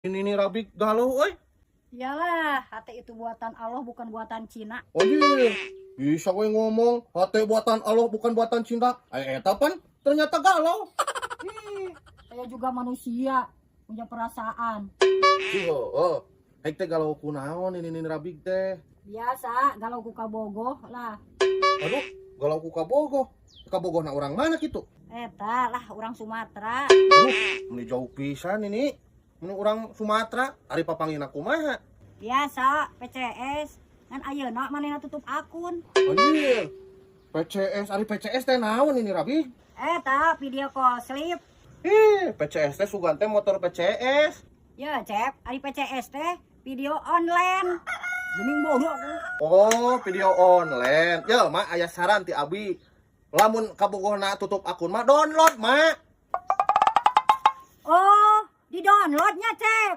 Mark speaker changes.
Speaker 1: Nini Rabig galau euy.
Speaker 2: Iyalah, hati itu buatan Allah, bukan buatan Cina.
Speaker 1: Anjir, bisa we ngomong hati buatan Allah bukan buatan Cina. Eh, eta pan ternyata galau.
Speaker 2: Ih, saya juga manusia, punya perasaan.
Speaker 1: Sih, oh. Haik teh galau kunaon ini Nini Rabig teh?
Speaker 2: Biasa, galau ku kabogoh lah.
Speaker 1: Aduh, galau ku kabogoh. Kabogohna orang mana gitu?
Speaker 2: Eta lah, orang Sumatera.
Speaker 1: Aduh, ini jauh pisan ini. Ini orang Sumatera, ari papanggihna kumaha?
Speaker 2: Biasa, VCS. Kan ayeuna manehna tutup akun.
Speaker 1: Anjir. VCS, ari VCS teh naon, Nini Rabig?
Speaker 2: Eta video call sleep.
Speaker 1: Ih, PCS teh sugan teh motor PCS.
Speaker 2: Ya, Cep, ari VCS teh video online. Geuning bodoh aku.
Speaker 1: Oh, video online. Ya, Mak, aya saran ti abi. Lamun kabogohna tutup akun mah download, Mak.
Speaker 2: Oh, di downloadnya, Cep.